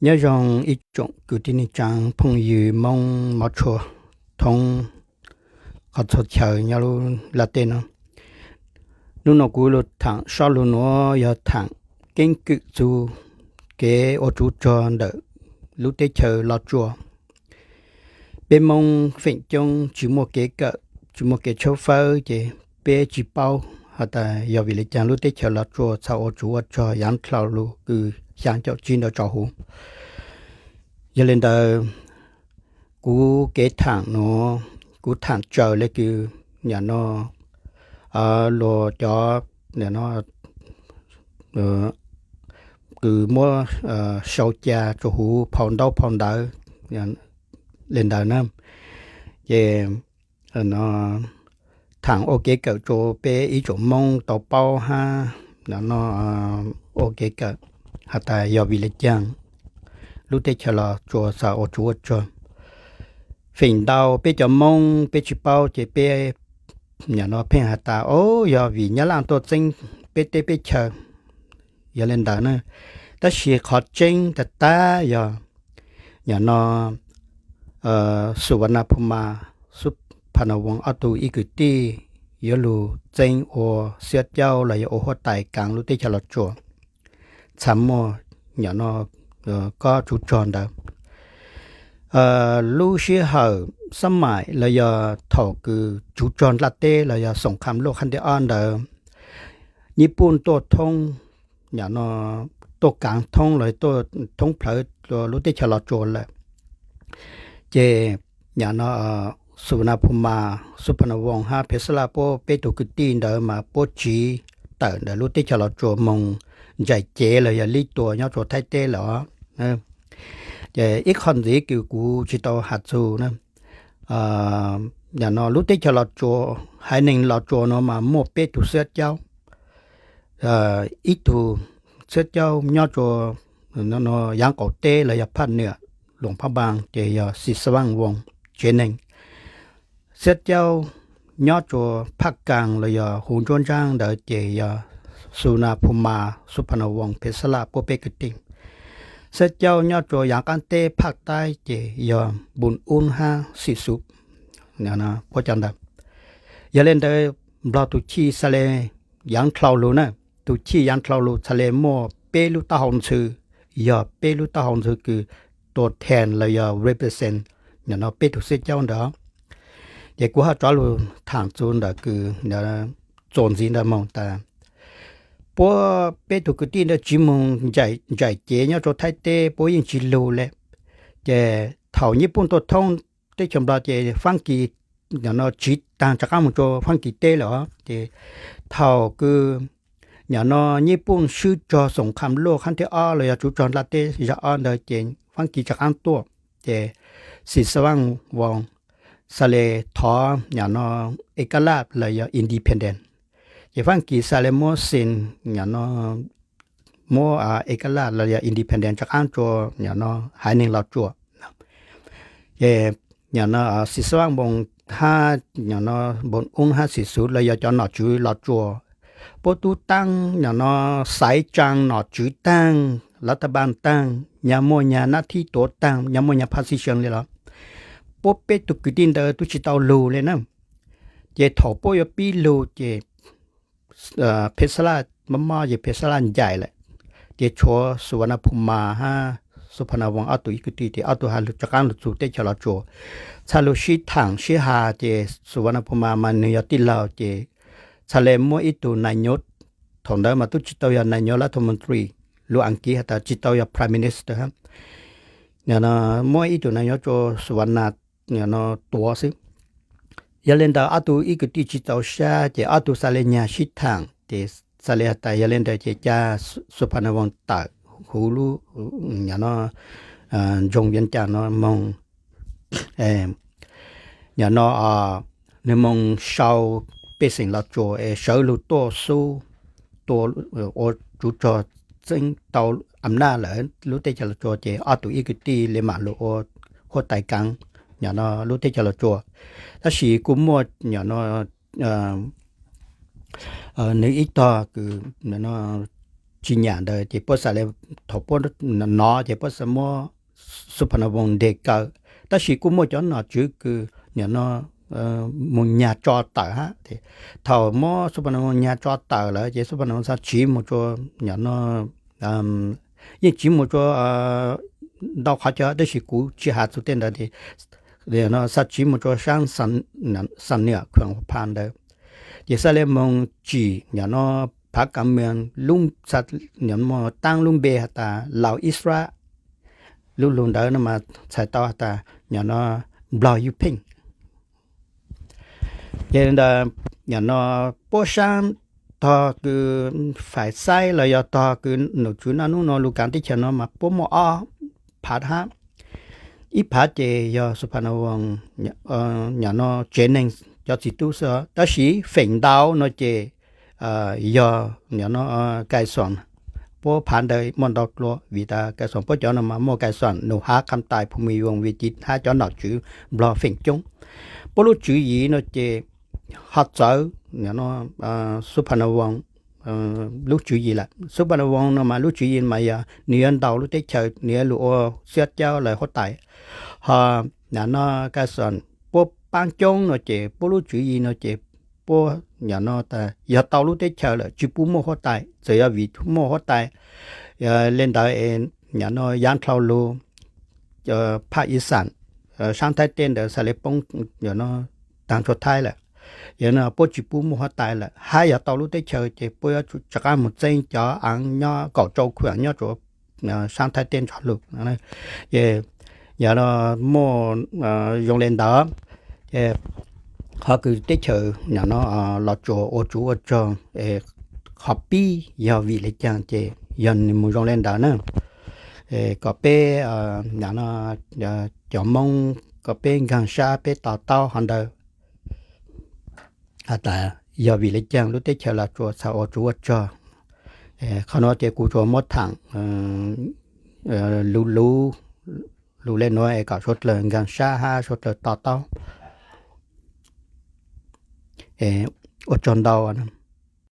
Nyob zoo ib tsoom kwv tij neej tsaa phooj ywg Moob mov tshua thoob qhov txhua chaw nyob lub laj teb no. Nub nua kuv lug thaam sob lug nuav yog thaam keeb kwm txug kev ua tsuv rog ntawm lub teb chaws Los Tsuas. Peb Moob feem coob tsis muaj kev kawm, tsis muaj kev tshawb fawb ces peb tsis paub has tas yog vim le caag lub teb chaws Los Tsuas txhaj ua tsuv ua rog yaav dlhau lug kws xyaa caum tsib ntawd tso huv. Yog le ntawd, kuv kev thaam nuav, kuv thaam tsaws le kws, nyam no, luag cov, kws muab sau ca rua huv phau ntaub phau ntawv le ntawd na. Ces thaam ua kev kawm rua peb ib tsoom Moob tau paub hab, no, ua kev kawm has tas yog vim le caag lub teb chaws Los Tsuas txhaj ua tsuv ua rog. Feem ntau peb cov Moob peb tsis paub ces peb, nyam no, pheej has tas, o, yog vim Nyab Laj tuaj txeeb peb teb peb chaw. Yog le ntawd na, tab sis qhov tseeb tag tag yog, nyam no, Suvarnabhumi, Suphanavong ob tug ib kwv tij yuav lug txeeb ua xiab caub los yog ua huab tais kaav lub teb chaws Los Tsuas txhaj muaj, nyam no, kob tsuv rog ntawd. Lub sij hawm xab maim los yog thaum kws tsuv rog nplaj teb los yog xoom kham luj qhab nteg ob ntawd, Nyij Pooj tuaj thoob, nyam no, tuaj kaav thoob los thoob plawv lub teb chaws Los Tsuas lawm. Ces, nyam no, Suvarnabhumi, Suphanavong hab Phesalaj puab peb tug kwv tij ntawd mas puab tsiv tawm ntawm lub teb chaws Los Tsuas moog ntsais cev los yog lib tua nyob rua Thaib teb lawm os. Ces ib qho ntxiv kws kuv tsis tau has txug na, nyam no lub teb chaws Los Tsuas, haiv neeg Los Tsuas no mas muaj peb tug xiab caub. Ib tug xiab caub nyob rua yaav qaum teb los yog phaj nwam, Luam Phaj Npaas ces yog Xis Xab Vaaj Voos tsev neeg. Xiab caub nyob rua phaj kaas los yog huv ntsuab ntsaab ntawd ces yog Suvarnabhumi, Suphanavong, Phesalaj puab peb kwv tij. Xiab caub nyob rua yaav qaab teb phaj taib ces yog Npum Ub hab Xim Xuv puab cov ntawd. Yog le ntawd, Nplog tug chij xa le yaav dlhau lug na, tug chij yaav dlhau lug txhaj le muaj peb lub taub hau ntxhw, yog peb lub taub hau ntxhw kws tua thaes los yog represent, nyam no, peb tug xiab caub ntawd. Ces kuv ho rov lug thaam txug ntawm kws txuas ntxiv ntawd moog tas, puab peb tug kwv tij ntawd tsiv moog ntsais cev nyob rua Thaib teb puab yeej tsis lug le. Ces thaum Nyij Pooj tuaj thoob teb chaws Nplog ces Faab Kis, nyam no, tsiv taag rov qaab moog rua Faab Kis teb lawm os. Ces thaum kws, nyam no, Nyij Pooj swb rog xoom kham luj qhab nteg ob los yog tsuv rog nplaj teb zag ob ntawd ces Faab Kis rov qaab tuaj, ces Xis Xab Vaaj Voos xa le thov, nyam no, ev kab laj los yog independent. Ces Faab Kis xa le muab Xim, nyam no, muab ev kab laj los yog independent rov qaab rua, nyam no, haiv neeg Los Tsuas. Ces, nyam no, Xis Xab Vaaj Voos hab, nyam no, Npum Ub hab Xim Xuv los yog cov nom tswv Los Tsuas, puab tub taab, nyam no, xaiv tsaa nom tswv taag, lav ta npaaj taag, nyag muaj nyag nab thib tuav taag, nyag muaj nyag position le los, puab peb tug kwv tij ntawd tub tsis tau lug le na. Ces thaum puab yuav pib lug ces Phesalaj mob mob ces Phesalaj ncaim lawm, ces tshuav Suvarnabhumi hab Suphanavong ob tug ib kwv tij, ces ob tug has lug rov qaab lug txug teb chaws Los Tsuas, txhaj lug sib thaam sib has ces Suvarnabhumi mas nwg yog tij laug ces txhaj le muab ib tug nais nyuv, thaum ntawd mas tub tsis tau yog nais nyuv lav thov montri, lus Askiv has tas tsis tau yog prime minister hab, muab ib tug nais nyuv rua Suvarna, nyam no, tuav xwb. Yog le ntawd ob tug ib kwv tij tsis txaus sab ces ob tug xa le nyag sib thaam ces xa le has tas yog le ntawd ces ca Suphanavong tawm huv lub, nyam no, nroog Viav Cas no moog, nyam no, nwg moog sau pej xeem Los Tsuas es sawv lug tuaj xub, tua, ua tsuv rog txeeb tau am naj lawm lub teb chaws Los Tsuas ces ob tug ib kwv tij le maam lug ua huab tais kaav, nyam no, lub teb chaws Los Tsuas. Tab sis kuj muaj, nyam no, nwg ib tog kws, nyam no, tsis nyam ntawd ces puab xav le, thaum puab nov ces puab xav muab Suphanavong ntes kaw. Tab sis kuj muaj cov nom tswv kws nim no mus nyag tso tawm hab. Thaum muab Suphanavong nyag tso tawm lawm ces Suphanavong xav tsiv mus rua, nim no yeej tsiv mus rua ntau qhov chaw tab sis kuv tsis has txug tej ntawd. Xav tsiv mus rua saab Xam Nuas khuam pha ntawd, ces xav le moog tsim nim no phav kav mws, taab lub npe has tas Laus Israel. Lub lug ntawd no mas txhais tau has tas nim no Nplog Yuj Pheej. Ces ntawd nim no puab saab tog kws fais xaib los yog tog kws nom tswv naj nub no lug kaav teb chaws no mas puab muaj ob phav hab. Ib phav ces yog Suphanavong nim no tsev neeg cov txiv tub xwb, tab sis feem ntau no ces yog nim no Kai Xuam. Puab phav ntawd muaj ntau dlua vim tas Kai Xuam puab cov no mas muaj Kai Xuam, Nus Hab, Kham Tais, Phu Mws Voos, Vias Civ hab cov nom tswv Nplog feem coob. Puab lub tswv yim no ces ho txawv Suphanavong lub tswv yim lawm. Suphanavong no mas lub tswv yim mas yog nws yuav ntaus lub teb chaws, nws yuav lug ua Xiab Caub lawv huab tais. Ho nim no Kai Xuam puab paab coob no ces puab lub tswv yim no ces puab nim no tas yog tau lub teb chaws lawm tsis pub muaj huab tais, txawm yog vim muaj huab tais le ntawd es nim no yaav dlhau lug phaj Ib Xam, saab Thaib Teb ntawd xav le poob taag rua Thaib lawm. Yog no puab tsis pub muaj huab tais lawm, hab yog tau lub teb chaws ces puab yuav tsum rov qaab moog txeeb cov aav nyob kaum rau khuam nyob rua saab Thaib Teb ntog lug. Ces yog no muaj zoo le ntawd, ces qhov kws teb chaws nim no Los Tsuas ua tsuv ua rog, qhov pib yog vim le caag ces yog nws moog zoo le ntawd na. Kom peb nim no cov Moob kom peb nkaag sab peb to taub qhov ntawd has tas yog vim le caag lub teb chaws Los Tsuas txhad ua tsuv ua rog. Qhov nuav ces kuv tsuas muab thaam luv luv, luv le nuav es kom suav dlawg nkaag sab hab suav dlawg to taub. Ua tsaug ntau.